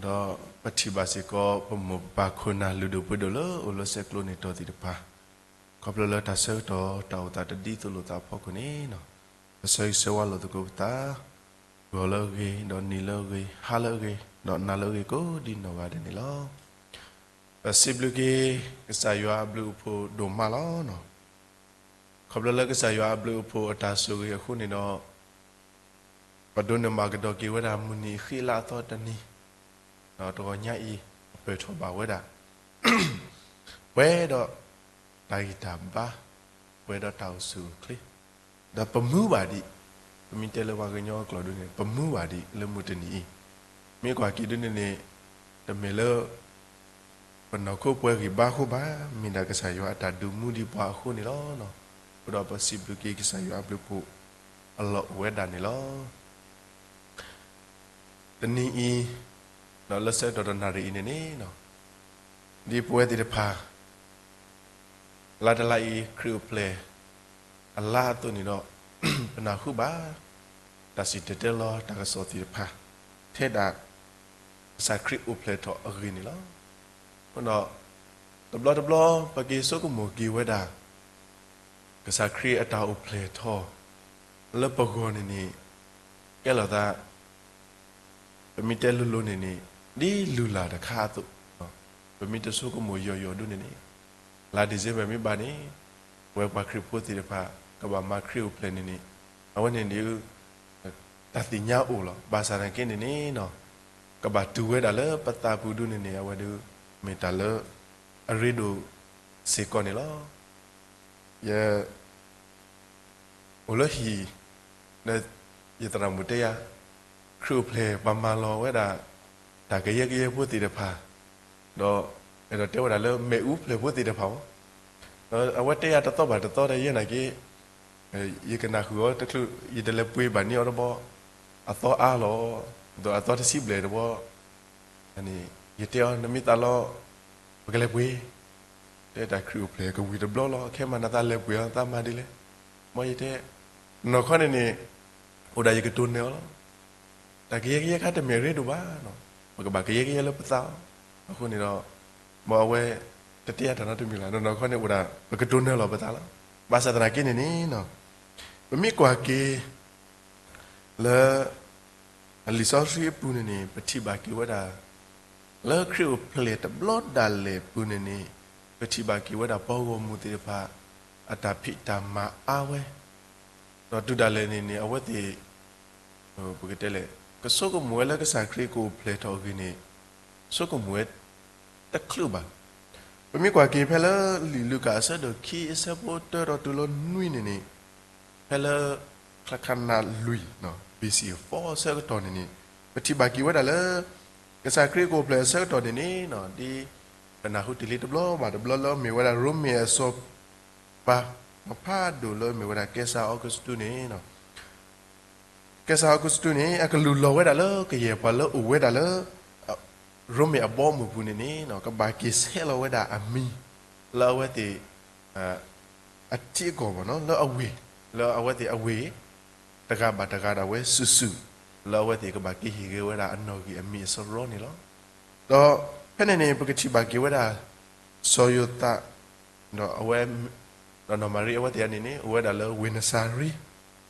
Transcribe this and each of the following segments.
ဒီးပထံၣ်ဘၣ်စ့ၢ်ကီး ပမိၢ်ပပၢ်ခိၣ်နၢ်လုၢ်ဒိၣ်ပှ့ၤဒိၣ်လၢအိၣ်လၢဆဲးကျိးန့ၢ်တီၢ်သ့ၣ်တဖၣ်, ခီဖျိလၢတၢ်ဆၢကတီၢ်တၢ်အိၣ်သးတဒ်သိးလိာ်သးအဖီခိၣ်န့ၣ်, ပဆၢဂ့ၤဆၢဝါလိာ်သကိးပသး, ဂီၤလၢအဂ့ၤ, ဒီးနံၤလၢအဂ့ၤ, ဟါလၢအဂ့ၤ, ဒီးနၤလၢအဂ့ၤကိးဒ်နီၢ်ဂၤဒဲးန့ၣ်လီၤ. ပစံးဘျုးက့ၤ ကစၢ်ယွၤအဘျုးအဖှိၣ်ဒိၣ်မးလီၤ. ခီဖျိလၢကစၢ်ယွၤအဘျုးအဖှိၣ်အတၢ်ဆိၣ်ဂ့ၤအဃိန့ၣ်ဒီး, ပဒိးန့ၢ်ဘၣ်ကဒီးက့ၤဝဲဒၣ်မုၢ်နံၤဃ့လါအသီတနံၤ, ဒီးတဂီၤညါအံၤ ပပၢၢ်ထီၣ်ဘၣ်ဝဲဒၣ် ပှဲၤဒီးတၢ်ဂံၢ်တၢ်ဘါ, ပှဲၤဒီးတၢ်အိၣ်ဆူၣ်အိၣ်ချ့, ဒီးပမူဘၣ်ဒံး, ပမ့ၢ်တဲလၢပှၤကညီအကျိာ်ဒ်န့ၣ် ပမူဘၣ်ဒံးလၢမုၢ်တနံၤအံၤ, မ့ၢ်ကွၢ်က့ၤဒ်န့ၣ်န့ၣ်, တမ့ၢ်လၢ ပနီၢ်ခိပှဲၤဂံၢ်ဘါအဃိဘၣ်, မ့ၢ်ဒၣ်ကစၢ်ယွၤအတၢ်ဒုးမူဒံးပှၤအဃိန့ၣ်လီၤ. အဃိဒီးပစံးဘျုးက့ၤကစၢ်ယွၤအဘျုးအဖှိၣ်အလီၢ်အိၣ်ဝဲဒၣ်န့ၣ်လီၤ. တနံၤအံၤ, ဒီးလၢဆၢကတီၢ်တနၣ်ရံၣ်အံၤန့ၣ်န့ၣ်, ဒ်ပဝဲသ့ၣ်တဖၣ် လါတလါအံၤ ခရံာ်အိၣ်ဖျဲၣ်အလါအသိးန့ၣ်ဒီး, ပနၢ်ဟူဘၣ် တၢ်စံၣ်တဲၤတဲလီၤတၢ်ကစီၣ်သ့ၣ်တဖၣ် ထဲဒၣ် ကစၢ်ခရံာ်အိၣ်ဖျဲၣ်ထီၣ်အဂ့ၢ်န့ၣ်လီၤ. အဃိဒီး တဘျီတဘျီ ပက့ၤဆိကမိၣ်က့ၤဝဲဒၣ် ကစၢ်ခရံာ်အတၢ်အိၣ်ဖျဲၣ်ထီၣ် လၢပဂီၢ်န့ၣ်န့ၣ် ကဲလိာ်သး ပမ့ၢ်တဲလိၤလိၤန့ၣ်န့ၣ် ဒ်လုၢ်လၢ်တခါအသိး, ပမ့ၢ်တဆိကမိၣ်ယိာ်ယိာ်ဒ်န့ၣ်န့ၣ်, လါ December မ့ၢ်ဘၣ်န့ၣ်, ပဝဲပှၤခရံာ်ဖိသ့ၣ်တဖၣ် ကဘၣ်မၤခရံာ်အိၣ်ဖျဲၣ်န့ၣ်န့ၣ်, အဝဲန့ၣ်ဒ် တၢ်သ့ၣ်ညါအိၣ်လီၤ. ဘၣ်ဆၣ်သနာ်က့န့ၣ်န့ၣ်, ကဘၣ်တုၤဝဲဒၣ်လၢပသးပူၤဒ်န့ၣ်န့ၣ် အဝဲဒ် မ့ၢ်တၢ်လၢအရ့ဒိၣ်စ့ၢ်ကီးန့ၣ်လီၤ. ယ အိၣ်လၢဟံၣ်, ဒီးယသရၣ်မုၣ်တဲယၤ, ခရံာ်အိၣ်ဖျဲၣ်ပှၤမၤလီၤဝဲဒၣ် တၢ်ကယဲကယဲဖိသ့ၣ်တဖၣ်, ဒီးအဲၣ်ဒိးတဲဝဲဒၣ်လၢမ့ၣ်အူဖျဲၣ်ဖိသ့ၣ်တဖၣ်မး, ဒီးအဝဲတဲယၤတသီဘၣ်တသီဒီးယဲနာ်က့, ယကနၢ်ဃုာ်အီၤတချုး ယတလဲၤပှ့ၤဘၣ်န့ၢ်အီၤတဘျီ, အသီအါလီၤ, ဒီးအသီတဆံဘျဲၣ်တဘျီ, ယတဲအီၤ နမ့ၢ်သးလီ ပကလဲၤပှ့ၤ, တဲတၢ်ခရံာ်အိၣ်ဖျဲၣ်ကဝံၤတဘျီလီၤ, ခဲမးနသးလဲၤပှ့ၤအီၤ သးမၤဒ်လဲၣ်, မ်ယတဲ, နီၢ်ခီန့ၣ်န့ၣ်, အိၣ်ဒၣ်ယကတိၤနၢၤအီၤလီၤ. တၢ်ကယဲကယဲခါတမ့ၢ်ရ့ဒိၣ်ဘၣ်, ပကဘၣ်ကယဲကယဲလၢပသးအီၤ, အဃိန့ၣ်ဒီး, မ်အဝဲ တတဲယၤတၢ်နီတမံၤလၢ်, နီၢ်ခီန့ၣ်အိၣ်ဒၣ် ပကတိၤနၢၤလီၤပသးလီၤ. ဘၣ်ဆၣ်သနာ်က့န့ၣ်န့ၣ်, ပမ့ၢ်ကွၢ်က့ၤ လၢ လံာ်စီဆှံအပူၤန့ၣ်န့ၣ် ပထံၣ်ဘၣ်က့ၤဝဲဒၣ်, လၢခရံာ်အိၣ်ဖျဲၣ်တဘျီဒၣ်လဲာ်ပူၤန့ၣ်န့ၣ်, ပထံၣ်ဘၣ်က့ၤဝဲဒၣ်ပှၤဂီၢ်မုၢ်သ့ၣ်တဖၣ် အတၢ်ဖံးတၢ်မၤအါဝဲ, ဒီးတုၤဒၣ်လဲာ်န့ၣ်န့ၣ် အဝဲသ့ၣ် ပကတဲလဲၣ်, ကဆိကမိၣ်ဝဲလၢကစၢ်ခရံာ်ကအိၣ်ဖျဲၣ်ထီၣ်အဂ့ၢ်န့ၣ်, ဆိကမိၣ်ဝဲ တချုးဘၣ်. ပမ့ၢ်ကွၢ်က့ၤဖဲလၢလံာ်လူၤကၣ်အဆၢဒိၣ်ခံအဆၢဖိတၢဒီးတုၤလၢနွံန့ၣ်န့ၣ်, ဖဲလၢ ချၢခနၣ်လွံၢ် BC four အဆၢကတီၢ်န့ၣ်န့ၣ်, ပထံၣ်ဘၣ်က့ၤဝဲဒၣ်လၢ ကစၢ်ခရံာ်ကအိၣ်ဖျဲၣ်အဆၢကတီၢ်န့ၣ်န့ၣ်, ဒ်ပနၢ်ဟူတ့ၢ်လံတဘျီဘၣ်တဘျီလၢအမ့ၢ်ဝဲဒၣ် ရိမ့ၤအစီၤပၤ ဖးဒိၣ်လၢအမ့ၢ်ဝဲဒၣ် ကဲစၢ်အီကူးစတူးန့ၣ် ကဲစၢ်အီကူးစတူးန့ၣ် အကလုၢ်လီၤဝဲဒၣ်လၢကယဲၢ်ပှၤလၢအိၣ်ဝဲဒၣ်လၢ ရိမ့ၤအဘီအမုၢ်ပူၤန့ၣ်န့ၣ် ကဘၣ်က့ၤဆဲးလီၤဝဲဒၣ်အမံၤ လၢအဝဲသ့ၣ် အထံအကီၢ်ဘၣ်နီၤ လၢအဝ့ၢ် လၢအဝဲသ့ၣ်အဝ့ၢ် တဂၤဘၣ်တဂၤဒၣ်ဝဲစုာ်စုာ် လၢအဝဲသ့ၣ်ကဘၣ်က့ၤဟ့ၣ်ဂဲၤဝဲဒၣ်အနီၣ်ဂံၢ်အမံၤအစရီန့ၣ်လီၤ. ဒီးဖဲန့ၣ်န့ၣ် ပကထံၣ်ဘၣ်က့ၤဝဲဒၣ် စီၤယိၤသး ဒီးအဝဲ ဒီးနီၢ်မၤရံအဝဲသ့ၣ်အန့ၣ်န့ၣ် အိၣ်ဝဲဒၣ်လၢဝ့ၢ်နစၤရ့း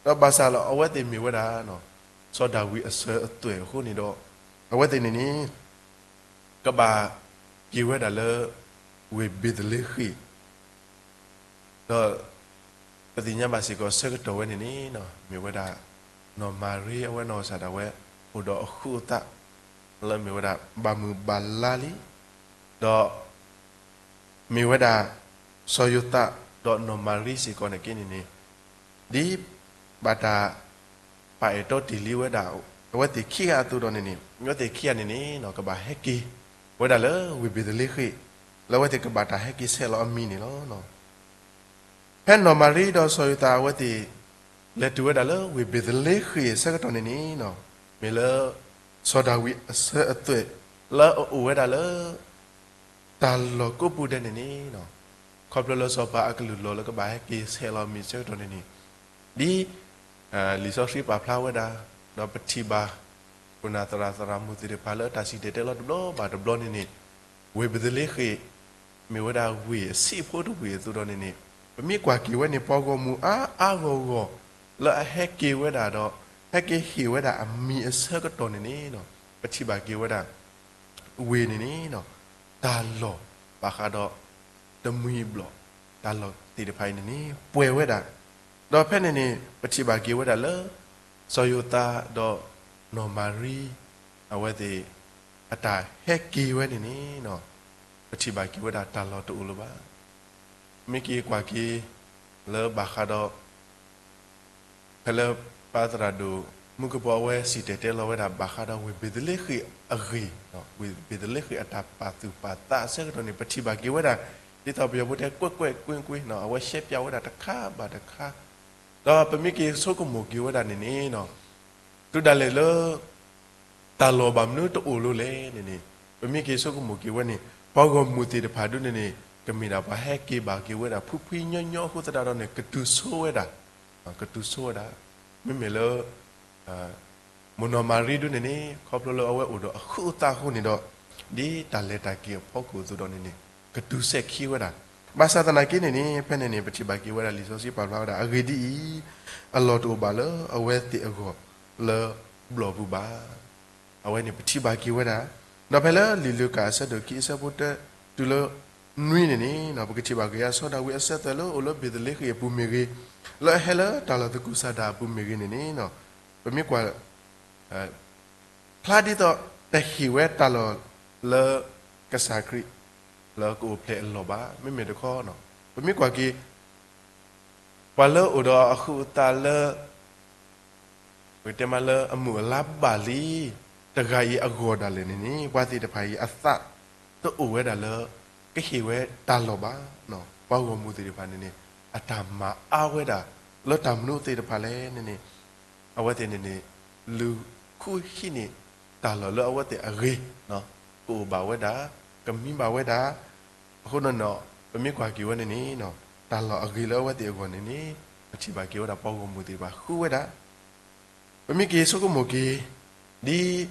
ဒီးဘၣ်ဆၣ်လီၤ အဝဲသ့ၣ်မ့ၢ်ဝဲဒၣ် စီၤဒၤဝံးအစၢၤအသွဲၣ်အဃိန့ၣ်ဒီး အဝဲသ့ၣ်န့ၣ်န့ၣ် ကဘၣ်က့ၤဝဲဒၣ်လၢ ဝ့ၢ်ဘ့းသလ့ဃ့ၣ် ဒီး ပသ့ၣ်ညါဘၣ်စ့ၢ်ကီးဆၢကတီၢ်ဝဲန့ၣ်န့ၣ် မ့ၢ်ဝဲဒၣ် နီၢ်မၤရံအဝဲနီၢ်ကစၢ်ဒၣ်ဝဲ အိၣ်ဒီးအဃုအသး လၢမ့ၢ်ဝဲဒၣ်ဘၣ်မုာ်ဘၣ်လါလံ ဒီး မ့ၢ်ဝဲဒၣ် စီၤယိၤသး ဒီးနီၢ်မၤရံစ့ၢ်ကီးန့ၣ်က့န့ၣ်န့ၣ် ဒ်ဘၣ်တၢ် ပာ်အဲၣ်တီတ့ၢ်လံဝဲဒၣ် အဝဲသ့ၣ်ခံဂၤအသိးဒီးန့ၣ်န့ၣ် အဝဲသ့ၣ်ခံဂၤန့ၣ်န့ၣ် ကဘၣ်ဟဲက့ၤဝဲဒၣ်လၢဝ့ၢ်ဘ့းသလ့ဃ့ၣ် လၢအဝဲသ့ၣ်ကဘၣ်တၢ်ဟဲက့ၤဆဲးလီၤအမံၤန့ၣ်လီၤ. ဖဲနီၢ်မၤရံဒီးစီၤယိၤသးအဝဲသ့ၣ် လဲၤတုၤဝဲဒၣ်လၢဝ့ၢ်ဘ့းသလ့ဃ့ၣ်အဆၢကတီၢ်န့ၣ်န့ၣ် မ့ၢ်လၢ စီၤဒၤဝံးအစၢၤအသွဲၣ် လၢအအိၣ်ဝဲဒၣ်လၢ တၢ်လီၢ်ကိးပူၤဒဲးန့ၣ်န့ၣ် ခီဖျိလၢစီၤပၤအကလုၢ်လီၤလၢကဘၣ်ဟဲက့ၤဆဲးလီၤမံၤအဆၢကတီၢ်န့ၣ်န့ၣ် ဒ် လံာ်စီဆှံပာ်ဖျါဝဲဒၣ် ဒီးပထံၣ်ဘၣ် ခိၣ်နၢ်သရၣ်သရၣ်မုၣ်သ့ၣ်တဖၣ်လၢအတၢ်စံၣ်တဲၤတဲလီၤတဘျီဘၣ်တဘျီန့ၣ်န့ၣ်, ဝ့ၢ်ဘ့းသလ့ဃ့ၣ် မ့ၢ်ဝဲဒၣ်ဝ့ၢ်အဆံးဖိတဝ့ၢ်အသိးဒီးန့ၣ်န့ၣ်, ပမ့ၢ်ကွၢ်က့ၤဝဲန့ၣ် ပှၤဂီၢ်မုၢ်အါအါဂီၢ်ဂီၢ် လၢအဟဲက့ၤဝဲဒၣ်ဒီး ဟဲက့ၤဟ့ၣ်ဝဲဒၣ်အမံၤအဆၢကတီၢ်န့ၣ်န့ၣ်, ပထံၣ်ဘၣ်က့ၤဝဲဒၣ် ဝ့ၢ်န့ၣ်န့ၣ် တၢ်လီၢ်ဘၣ်ဃးဒီး တမှံၤဘျီၣ် တၢ်လီၢ်သ့ၣ်တဖၣ်အံၤန့ၣ်န့ၣ် ပှဲၤဝဲဒၣ်, ဒီးဖဲန့ၣ်န့ၣ် ပထံၣ်ဘၣ်က့ၤဝဲဒၣ်လၢ စီၤယိၤသးဒီးနီၢ်မၤရံ အဝဲသ့ၣ် အတၢ်ဟဲက့ၤဝဲန့ၣ်န့ၣ် ပထံၣ်ဘၣ်က့ၤဝဲဒၣ်တၢ်လီၢ်တအိၣ်လၢၤဘၣ်. မ့ၢ်က့ၤကွၢ်က့ၤ လၢဘၣ်ဃးဒီး ဖဲလၢပၢ်သရၣ်ဒိၣ်မူကပိာ်အဝဲစံၣ်တဲၤတဲလီၤဝဲဒၣ် ဘၣ်ဃးဒီးဝ့ၢ်ဘ့းသလ့ဃ့ၣ်အဂ့ၢ်, ဝ့ၢ်ဘ့းသလ့ဃ့ၣ်အတၢ်ပာ်သူၣ်ပာ်သးအဆၢကတီၢ်န့ၣ် ပထံၣ်ဘၣ်က့ၤဝဲဒၣ် ဒ်သိးပယီၤဖိတဲ ကွဲးကွဲးကွင်းကွင်း အဝဲရှဲပၠးဝဲဒၣ်တခါဘၣ်တခါ, ဒီးပမ့ၢ်က့ၤဆိကမိၣ်က့ၤဝဲဒၣ်န့ၣ်န့ၣ် တုၤဒၣ်လဲာ်လၢ တၢ်လီၢ်ဘၣ်မနုၤတအိၣ်လၢၤလဲၣ်န့ၣ်န့ၣ်, ပမ့ၢ်က့ၤဆိကမိၣ်က့ၤဝဲန့ၣ် ပှၤဂီၢ်မုၢ်သ့ၣ်တဖၣ်ဒုန့ၣ်န့ၣ် ကမ့ၢ်ဒၣ်ပှၤဟဲက့ၤဘၣ်က့ၤဝဲဒၣ် ဖှံဖှံညီညီအဃိသတးဒီးန့ၣ် ကတုၤဆိဝဲဒၣ်, ကတုၤဆိဝဲဒၣ်, မ့မ့ၢ်လၢ မိၢ်နီၢ်မၤရံဒုန့ၣ်န့ၣ် ခီဖျိလၢအဝဲအိၣ်ဒီးအဃုအသးအဃိန့ၣ်ဒီး ဒ်တၢ်လဲၤတၢ်က့ၤအဖီခိၣ်အသိးဒီးန့ၣ်န့ၣ် ကတုၤဆဲးခံဝဲဒၣ်, ဘၣ်ဆၣ်သနာ်က့န့ၣ်န့ၣ် ဖဲန့ၣ်န့ၣ် ပထံၣ်ဘၣ်က့ၤဝဲဒၣ်လံာ်စီဆှံပာ်ဖျါဝဲဒၣ် အဂ့ၢ်ဒ်အံၤ, အလီၢ်တအိၣ်ဘၣ်လၢအဝဲသ့ၣ်အဂီၢ်လၢဘျီၣ်ပူၤဘၣ်. အဝဲန့ၣ်ပထံၣ်ဘၣ်က့ၤဝဲဒၣ်, ဒီးဖဲလၢလံာ်လူၤကၣ်အဆၢဒိၣ်ခံအဆၢဖိတၢတုၤလၢနွံန့ၣ်န့ၣ် ပကထံၣ်ဘၣ်က့ၤအစီၤဒၤဝံးအစၢၤသွဲၣ်လၢအိၣ်လၢဘ့းသလ့ဃ့ၣ်အပူၤမ့ၢ်ဂ့ၤ, လၢအဟဲလၢတၢ်လီၢ်သကုၤဆးဒးအပူၤမ့ၢ်ဂ့ၤန့ၣ်န့ၣ် ပမ့ၢ်ကွၢ် ဖျါဒ်သိး တဟ့ၣ်ဝဲတၢ်လီၢ်လၢကစၢ်ခရံာ် လၢကအိၣ်ဖျဲၣ်အလီၢ်ဘၣ်. မ့မ့ၢ်တခီ ပမ့ၢ်ကွၢ်က့ၤ ပှၤလၢအိၣ်ဒီးအဃုအသးလၢ ပကတဲမးလၢအမုၢ်အလါဘၣ်လံ တဂၤအံၤအဂီၢ်ဒၣ်လဲာ်န့ၣ်န့ၣ် ပှၤသ့ၣ်တဖၣ်အံၤအသးတအိၣ်ဝဲဒၣ်လၢ ကဟ့ၣ်ဝဲတၢ်လီၢ်ဘၣ်. ပှၤဂီၢ်မုၢ်သ့ၣ်တဖၣ်န့ၣ်န့ၣ် အတၢ်မၤအါဝဲဒၣ် လၢတၢ်မနုၤသ့ၣ်တဖၣ်လဲၣ်န့ၣ်န့ၣ် အဝဲသ့ၣ်န့ၣ်န့ၣ် လူၤဃုဟံးန့ၢ်တၢ်လီၢ်လၢအဝဲသ့ၣ်အဂ့ၤ ကအိၣ်ဘၣ်ဝဲဒၣ် ကမံဘၣ်ဝဲဒၣ် အဃိန့ၣ် ပမ့ၢ်ကွၢ်က့ၤဝဲန့ၣ်န့ၣ် တၢ်လီၢ်အဂ့ၤလၢအဝဲသ့ၣ်အဂီၢ်န့ၣ်န့ၣ် ပထံၣ်ဘၣ်က့ၤဝဲဒၣ်ပှၤဂီၢ်မုၢ်သ့ၣ်တဖၣ်ဃုဝဲဒၣ် ပမ့ၢ်က့ၤဆိကမိၣ်က့ၤ ဒ်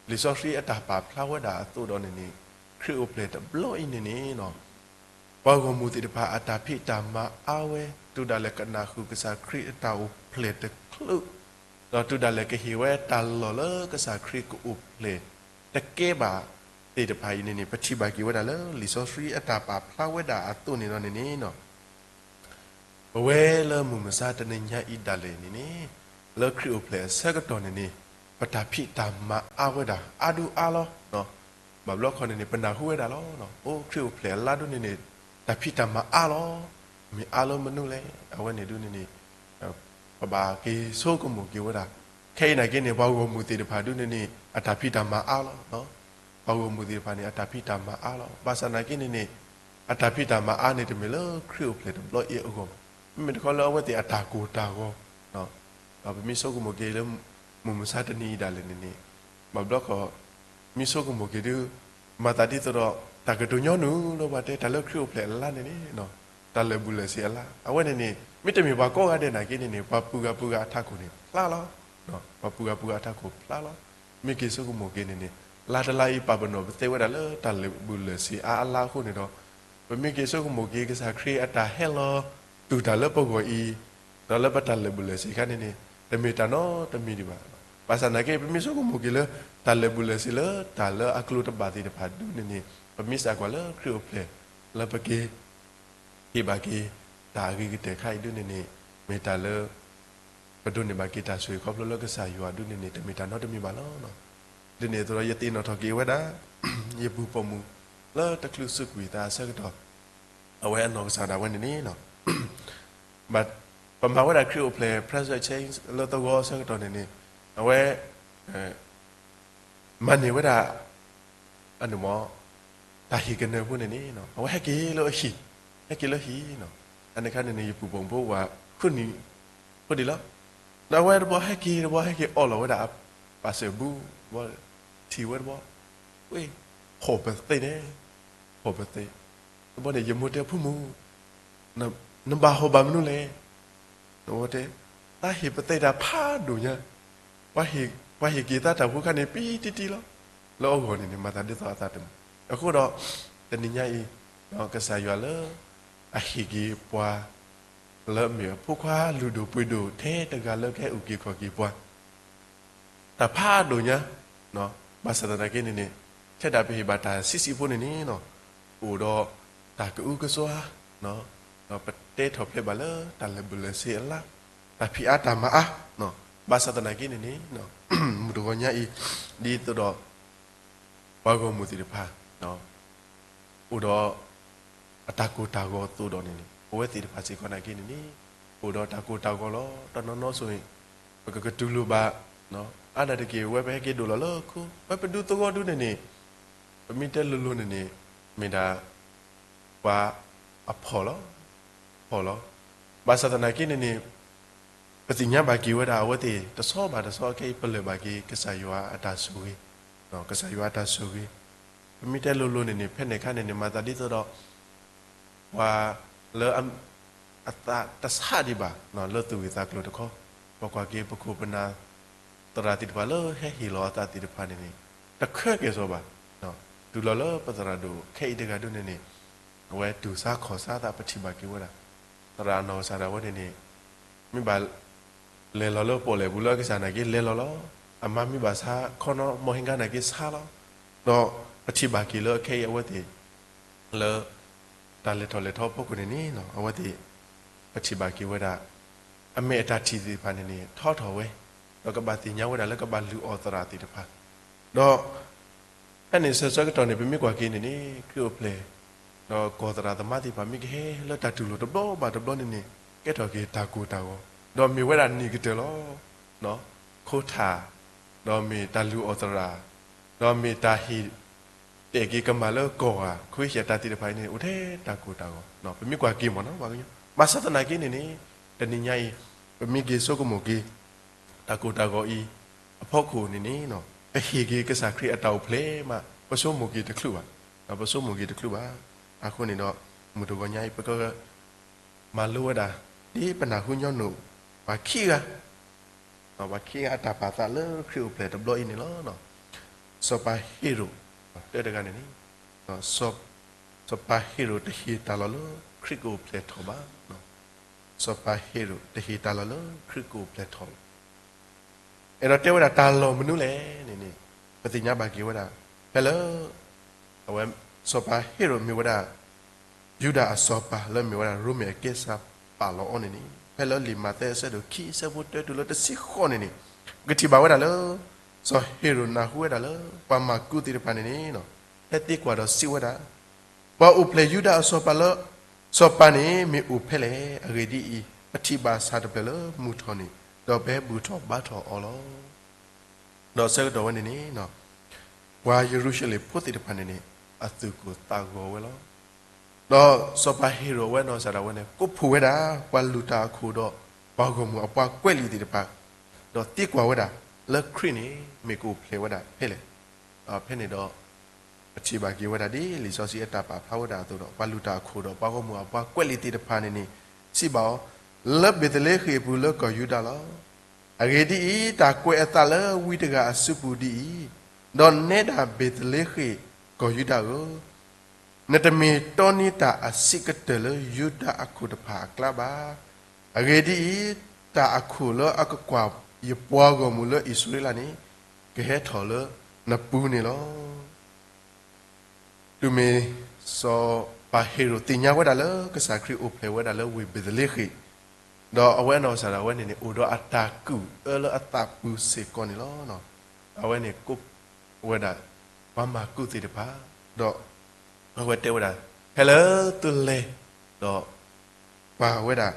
လံာ်စီဆှံအတၢ်ပာ်ဖျါဝဲဒၣ်အသိးဒီးန့ၣ်န့ၣ် ခရံာ်အိၣ်ဖျဲၣ်တဘျီအံၤန့ၣ်န့ၣ် ပှၤဂီၢ်မုၢ်သ့ၣ်တဖၣ်အတၢ်ဖံးတၢ်မၤအါဝဲ တုၤဒၣ်လဲာ်ကနၣ်ဃုာ်ကစၢ်ခရံာ်အတၢ်အိၣ်ဖျဲၣ်တချုး ဒီးတုၤဒၣ်လဲာ်ကဟ့ၣ်ဝဲတၢ်လီၢ်လၢကစၢ်ခရံာ်ကအိၣ်ဖျဲၣ်တကဲဘၣ်သ့ၣ်တဖၣ်အံၤန့ၣ်န့ၣ် ပထံၣ်ဘၣ်က့ၤဝဲဒၣ်လၢလံာ်စီဆှံအတၢ်ပာ်ဖျါဝဲဒၣ်အသိးန့ၣ်ဒီးန့ၣ်န့ၣ် ပဝဲလၢမုၢ်မဆါတနံၤညါအံၤဒၣ်လဲာ်န့ၣ်န့ၣ် လၢခရံာ်အိၣ်ဖျဲၣ်အဆၢကတီၢ်န့ၣ်န့ၣ် ပတၢ်ဖံးတၢ်မၤအါဝဲဒၣ် အါဒူအါလီၤ. ဘၣ်ဘျီခီန့ၣ်န့ၣ် ပနၢ်ဟူဝဲဒၣ်လီၤ. အိၣ်ခရံာ်အိၣ်ဖျဲၣ်အလါဒိၣ်န့ၣ်န့ၣ် တၢ်ဖံးတၢ်မၤအါလီၤ. မ့ၢ်အါလၢမနုၤလဲၣ်. အဝဲန့ၣ်ဒုန့ၣ်န့ၣ် ပဘၣ်က့ၤဆိကမိၣ်က့ၤဝဲဒၣ် ခဲအံၤနာ်က့န့ၣ် ပှၤဂီၢ်မုၢ်သ့ၣ်တဖၣ်ဒုန့ၣ်န့ၣ် အတၢ်ဖံးတၢ်မၤအါလီၤ. ပှၤဂီၢ်မုၢ်သ့ၣ်တဖၣ်န့ၣ် အတၢ်ဖံးတၢ်မၤအါလီၤ. ဘၣ်ဆၣ်နာ်က့န့ၣ်န့ၣ် အတၢ်ဖံးတၢ်မၤအါန့ၣ် တမ့ၢ်လၢခရံာ်အိၣ်ဖျဲၣ်တဘျီအံၤအဂီၢ်ဘၣ်. မ့မ့ၢ်တခီလၢအဝဲသ့ၣ်အတၢ်ကိၢ်တၢ်ဂီၤ ဒီးပမ့ၢ်ဆိကမိၣ်က့ၤလၢ မုၢ်မဆါတနံၤအံၤဒၣ်လဲာ်န့ၣ်န့ၣ် ဘၣ်ဘျီခီ မ့ၢ်ဆိကမိၣ်က့ၤဒု မၤသးဒ်သိးဒီး တၢ်ကတိၤညီနုၢ်လၢပှၤတဲ တၢ်လၢခရံာ်အိၣ်ဖျဲၣ်အလါန့ၣ်န့ၣ် တၢ်လၢာ်ဘူၣ်လၢာ်စ့ၤအလါ အဝဲန့ၣ်န့ၣ် မ့တမ့ၢ်ပှၤကိးဂၤဒဲးနာ်က့န့ၣ်န့ၣ် ပှၤပုၢ်ဂၤပုၢ်ဂၤအထးခိၣ်န့ၣ်ဖျါလီၤ. ပှၤပုၢ်ဂၤပုၢ်ဂၤအထးခိၣ်ဖျါလီၤ. မ့ၢ်က့ၤဆိကမိၣ်က့ၤန့ၣ်န့ၣ် လါတလါအံၤ ပာ်ပနီၣ်ပသ့ဝဲဒၣ်လၢတၢ်လၢာ်ဘူၣ်လၢာ်စ့ၤအါအလါအဃိန့ၣ်ဒီး ပမ့ၢ်က့ၤဆိကမိၣ်က့ၤ ကစၢ်ခရံာ်အတၢ်ဟဲလီၤတူၢ်တၢ်လၢပဂီၢ်အံၤ ဒီးလၢပတၢ်လၢာ်ဘူၣ်လၢာ်စ့ၤခါန့ၣ်န့ၣ် တမ့ၢ်တၢ်နီတမံၤဒံးဘၣ်. ဘၣ်ဆၣ်နာ်က့ ပမ့ၢ်ဆိကမိၣ်က့ၤလၢ တၢ်လၢာ်ဘူၣ်လၢာ်စ့ၤလၢတၢ်လၢအကျိၤတဘၣ်သ့ၣ်တဖၣ်ဒုန့ၣ်န့ၣ် ပမ့ၢ်စးကွၢ်လၢခရံာ်အိၣ်ဖျဲၣ် လၢပက့ၤ ဟ့ၣ်ဘၣ်က့ၤ တၢ်အဂ့ၤကတၢၢ်ခါအံၤဒုန့ၣ်န့ၣ် မ့ၢ်တၢ်လၢ ပဒိးန့ၢ်ဘၣ်က့ၤတၢ်ဆိၣ်ဂ့ၤခီဖျိလၢကစၢ်ယွၤဒုန့ၣ်န့ၣ် တမ့ၢ်တၢ်နီတမံၤဘၣ်လီၤ. ဒ်န့ၣ်အသိးဒီး ယသ့ၣ်နီၣ်ထီၣ်က့ၤဝဲဒၣ် ယပူၤပိာ်မုၣ် လၢတချုးစူးကွံာ်သးအဆၢကတီၢ် အဝဲအနီၢ်ကစၢ်ဒၣ်ဝဲန့ၣ်န့ၣ် ဘၣ် ပမၤဝဲဒၣ်ခရံာ်အိၣ်ဖျဲၣ် Presbyterian လၢသဝီအဆၢကတီၢ်န့ၣ်န့ၣ် အဝဲ မၤန့ၢ်ဝဲဒၣ် အန့ၣ်မ့ၢ် တၢ်ဟ့ၣ်ကနၢၤဖိန့ၣ်န့ၣ် အဝဲဟဲက့ၤလၢအဟံၣ်, ဟဲက့ၤလၢဟံၣ်, အန့ၣ်ခါန့ၣ်န့ၣ် ယပူၤပိာ်မုၣ်ဖိဝဲ ဃုနံၣ် ဖိဒံးလီၤ. ဒီးအဝဲတဘျီဟဲက့ၤတဘျီ ဟဲက့ၤအီၣ်လီၤဝဲဒၣ်အပာ်စၢၤဘူၣ်တဘျီ, ထံၣ်ဝဲတဘျီ, ဝ့ၢ် ဟီၣ်ပသ့ၣ်န့ၣ်, ဟီၣ်ပသ့ၣ်, တဘျီန့ၣ် ယမိၢ်တဲ ဖိမုၣ် နဘၣ်ဟီၣ်ဘၣ်မနုၤလဲၣ်, နဝဲတဲ, တၢ်ဟ့ၣ်ပသ့ၣ်တၢ်ဖးဒိၣ်ညါ, ပှၤဟ့ၣ် ပှၤဟ့ၣ်က့ၤသးတၢ်ဖိခါန့ၣ် ပံတံတံလီၤ. လၢအဂီၢ်န့ၣ်န့ၣ် မၤသးဒ်သိးအသးတမုာ်. အဃိဒီး တနံၤညါအံၤ ကစၢ်ယွၤလၢ အဟ့ၣ်က့ၤပှၤ လၢအမ့ၢ်အဖိခွါလုၢ်ဒိၣ်ပှ့ၤဒိၣ်ထဲတဂၤလၢကဟဲအုၣ်က့ၤခီၣ်က့ၤပှၤ တၢ်ဖးဒိၣ်ညါ, ဘၣ်ဆၣ်သနာ်က့န့ၣ်န့ၣ် ထဲဒၣ်ပဟ့ၣ်ဘၣ်တၢ်ဆံးဆံးဖိန့ၣ်န့ၣ် အိၣ်ဒီးတၢ်ကအုကစွါ, ဒီးပတဲထီၣ်ဖျဲးဘၣ်လၢတၢ်လၢာ်ဘူၣ်လၢာ်စ့အလါ, တၢ်ဖံးအါတၢ်မၤအါ, ဘၣ်ဆၣ်သနာ်က့န့ၣ်န့ၣ် မုၢ်တဂီၤညါအံၤ ဒ်သိးဒီး ပှၤဂီၢ်မုၢ်သ့ၣ်တဖၣ် အိၣ်ဒီး အတၢ်ကိၢ်တၢ်ဂီၤအသိးဒီးန့ၣ်န့ၣ် ပဝဲသ့ၣ်တဖၣ်စ့ၢ်ကီးနာ်က့န့ၣ်န့ၣ် အိၣ်ဒီးတၢ်ကိၢ်တၢ်ဂီၤလီၤ. တနီၤနီၤဆိၣ်ဂ့ၤ ပကကတူၢ်လိာ်ဘၣ် အါဒၣ်တက့ၢ် ဝဲပဟဲက့ၤဒိၣ်လီၤလၢခိ ပှၤပဒူသဝီဒုန့ၣ်န့ၣ် ပမ့ၢ်တဲလိၤလိၤန့ၣ်န့ၣ် မ့ၢ်ဒၣ် ပှၤအဖှီၣ်လီၤ. ဖှီၣ်လီၤ. ဘၣ်ဆၣ်သနာ်က့န့ၣ်န့ၣ် ပသ့ၣ်ညါဘၣ်က့ၤဝဲဒၣ်အဝဲသ့ၣ် တဆီဘၣ်တဆီအခဲအံၤ ပလၢၢ်ဘၣ်က့ၤ ကစၢ်ယွၤအတၢ်ဆိၣ်ဂ့ၤ, ကစၢ်ယွၤအတၢ်ဆိၣ်ဂ့ၤ, ပမ့ၢ်တဲလိၤလိၤန့ၣ်န့ၣ် ဖဲန့ၣ်အခါန့ၣ်န့ၣ် မၤသးဒ်သိးဒီး ပှၤလၢ အသးတဆးဒံးဘၣ် လၢသူၣ်ဂ့ၢ်သးကျိၤတခီ, ပကွၢ်က့ၤပခိၣ်ပနၢ် သရၣ်သ့ၣ်တဖၣ်လၢဟဲဟ့ၣ်လီၤအသးသ့ၣ်တဖၣ်န့ၣ်န့ၣ် တခဲကဲၣ်ဆိးဘၣ်. တုၤလီၤလၢပသရၣ်ဒိၣ်ခဲအံၤတဂၤဒုန့ၣ်န့ၣ် အဝဲတူၢ်ဆါခီၣ်ဆါသး ပထံၣ်ဘၣ်က့ၤဝဲဒၣ် သရၣ်အနီၢ်ကစၢ်ဒၣ်ဝဲန့ၣ်န့ၣ် မ့ၢ်ဘၣ် လဲၤလီၤလၢပီၣ်လဲၣ်ပူၤလၢအကစၢ်နာ်က့ လဲၤလီၤလီၤ. အမါမ့ၢ်ဘၣ်ဆါခီနီၣ် မီၢ်ဟ့ၣ်ကါနာ်က့ဆါလီၤ. ဒီးပထံၣ်ဘၣ်က့ၤလၢအခဲအံၤအဝဲသ့ၣ် လၢ တၢ်လဲၤထီၣ်လဲၤထီအဖီခိၣ်န့ၣ်န့ၣ် အဝဲသ့ၣ် ပထံၣ်ဘၣ်က့ၤဝဲဒၣ် အမဲာ်အတၢ်ထံၣ်သ့ၣ်တဖၣ်န့ၣ်န့ၣ် ထီထီၣ်ဝဲ, ဒီးကဘၣ်သ့ၣ်ညါဝဲဒၣ်လၢကဘၣ်လုၢ်အီၣ်သရၣ်သ့ၣ်တဖၣ်, ဒီး ဖဲန့ၣ်ဆၢဆၢကတီၢ်န့ၣ် ပမ့ၢ်ကွၢ်က့ၤန့ၣ်န့ၣ် ခရံာ်အိၣ်ဖျဲၣ် ဒီးကီၢ်သရၣ်သမါသ့ၣ်တဖၣ် မ့ၢ်ကဟဲလၢတၢ်တူၢ်လိာ်တဘျီဘၣ်တဘျီန့ၣ်န့ၣ် ကဲထီၣ်က့ၤတၢ်ကိၢ်တၢ်ဂီၤ, ဒီးမ့ၢ်ဝဲဒၣ်န့ၣ်ကတၢၢ်လီၤ. ခိထၣ်, ဒီးမ့ၢ်တၢ်လုၢ်အီၣ်သရၣ်, ဒီးမ့ၢ်တၢ်ဟ့ၣ် တဲာ်က့ၤကမၣ်လၢကီၢ်ဂၤ ခွ့ၡဲၣ်တၢ်သ့ၣ်တဖၣ်အံၤန့ၣ် အိၣ်ထဲတၢ်ကိၢ်တၢ်ဂီၤ, ပမ့ၢ်ကွၢ်က့ၤမ့ၢ်နီၤ ဘၣ်ဆၣ်သနာ်က့န့ၣ်န့ၣ် တနံၤညါအံၤ ပမ့ၢ်က့ၤဆိကမိၣ်က့ၤ တၢ်ကိၢ်တၢ်ဂီၤအံၤ အဖီခိၣ်န့ၣ်န့ၣ် ပဟ့ၣ်က့ၤကစၢ်ခရံာ်အတၢ်အိၣ်ဖျဲၣ်မး ပဆိကမိၣ်က့ၤတချုးဘၣ်, ပဆိကမိၣ်က့ၤတချုးဘၣ်. အဃိန့ၣ်ဒီး မုၢ်တဂီၤညါအံၤ ပက မၤလိဝဲဒၣ် ဒ်ပနၢ်ဟူညီနုၢ် ပှၤခံဂၤ ပှၤခံဂၤအတၢ်ပာ်သးလၢခရံာ်အိၣ်ဖျဲၣ်တဘျီအံၤန့ၣ်လီၤ. စီၤပၤဟ့ရိၣ် တၢတဂၤန့ၣ်န့ၣ် စီၤပၤဟ့ရိၣ်တဟ့ၣ်တၢ်လီၢ်လၢခရံာ်ကအိၣ်ဖျဲၣ်ထီၣ်ဘၣ်. စီၤပၤဟ့ရိၣ်တဟ့ၣ်တၢ်လီၢ်လၢခရံာ်ကအိၣ်ဖျဲၣ်ထီၣ်ဘၣ်. အဲၣ်ဒိးတဲဝဲဒၣ်တၢ်လီၢ်မနုၤလဲၣ်န့ၣ်န့ၣ် ပသ့ၣ်ညါဘၣ်က့ၤဝဲဒၣ် ဖဲလၢ အဝဲ စီၤပၤဟ့ရိၣ်မ့ၢ်ဝဲဒၣ် ယူဒၤအစီၤပၤလၢမ့ၢ်ဝဲဒၣ်ရိမ့ၤအကဲစးပာ်လီၤအီၤန့ၣ်န့ၣ် ဖဲလၢလံာ်မးသဲအဆၢဒိၣ်ခံ အဆၢဖိတၢတုၤလၢတဆံဃိးန့ၣ်န့ၣ် ပကထံၣ်ဘၣ်ဝဲဒၣ်လၢ စီၤဟ့ရိၣ်နၢ်ဟူဝဲဒၣ်လၢ ပှၤမၢ်ကူးသ့ၣ်တဖၣ်န့ၣ်န့ၣ် ဟဲသံကွၢ်ဒီးစံးဝဲဒၣ် ပှၤအိၣ်ဖျဲၣ်ယူဒၤအစီၤပၤလၢ စီၤပၤန့ၣ်မ့ၢ်အိၣ်ဖဲလဲၣ်. အဂ့ၢ်ဒ်အံၤ, ပထံၣ်ဘၣ်ဆၣ်တဖျၢၣ်လၢမုၢ်ထီၣ်န့ၣ် ဒီးပဟဲဘူၣ်ထီၣ်ဘါထီၣ်အီၤလီၤ. ဒီးဆၢကတီၢ်ဝဲန့ၣ်န့ၣ် ပှၤယရူၤၡလ့ၣ်ဖိသ့ၣ်တဖၣ်န့ၣ်န့ၣ် အသူၣ်ကိၢ်သးဂီၤဝဲလီၤ. ဒီးစီၤပၤဟ့ရိၣ်အဝဲနီၢ်ကစၢ်ဒၣ်ဝဲန့ၣ် ကိးဖှိၣ်ဝဲဒၣ် ပှၤလုၢ်တၢ်အခိၣ်ဒီး ပှၤဂီၢ်မုၢ်အပှၤကွဲးလံာ်သ့ၣ်တဖၣ်, ဒီးသံကွၢ်ဝဲဒၣ် လၢခရံာ်န့ၣ် မ့ၢ်ကအိၣ်ဖျဲၣ်ဝဲဒၣ်ဖဲလဲၣ်. ဒီးဖဲန့ၣ်ဒီး ပထံၣ်ဘၣ်က့ၤဝဲဒၣ်ဒ်လံာ်စီဆှံအတၢ်ပာ်ဖျါဝဲဒၣ်အသိးဒီး ပှၤလုၢ်တၢ်အခိၣ်ဒီး ပှၤဂီၢ်မုၢ်အပှၤကွဲးလံာ်သ့ၣ်တဖၣ်န့ၣ်န့ၣ် စံးဘၣ်အီၤ, လၢဘ့းသလ့ဃ့ၣ်အပူၤလၢကီၢ်ယူဒၤလီၤ. အဂ့ၢ်ဒ်အံၤ, တၢ်ကွဲးအသးလၢဝံတဂၤအစုပူၤဒ်အံၤ, ဒီးနဲဒၣ်ဘ့းသလ့ဃ့ၣ်ကီၢ်ယူဒၤဧၢ, နတမ့ၢ်တီန့ၢ်တၢ်အဆံးကတၢၢ်လၢယူဒၤအခိၣ်တဖၣ်အကျါဘၣ်. အဂ့ၢ်ဒ်အံၤ, တၢ်အခိၣ်လၢအကကွၢ်ယပှၤဂီၢ်မုၢ်လၢအံၣ်စရ့လးန့ၣ် ကဟဲထီၣ်လၢနပူၤန့ၣ်လီၤ. တုၤမ့ၢ်စီၤပၤဟ့ရိၣ်သ့ၣ်ညါဝဲဒၣ်လၢ ကစၢ်ခရံာ်အိၣ်ဖျဲၣ်ဝဲဒၣ်လၢဝ့ၢ်ဘ့းသလ့ဃ့ၣ်, ဒီးအဝဲနီၢ်ကစၢ်ဒၣ်ဝဲန့ၣ်န့ၣ် အိၣ်ဒီးအတၢ်ကူၣ်အၢလၢအသးပူၤစ့ၢ်ကီးန့ၣ်လီၤ. အဝဲန့ၣ်ကိးဝဲဒၣ် ပှၤမၢ်ကူးသ့ၣ်တဖၣ်, ဒီးအဝဲတဲဝဲဒၣ်, ဖဲလၢသုလဲၤ, ဒီးကွၢ်ဝဲဒၣ်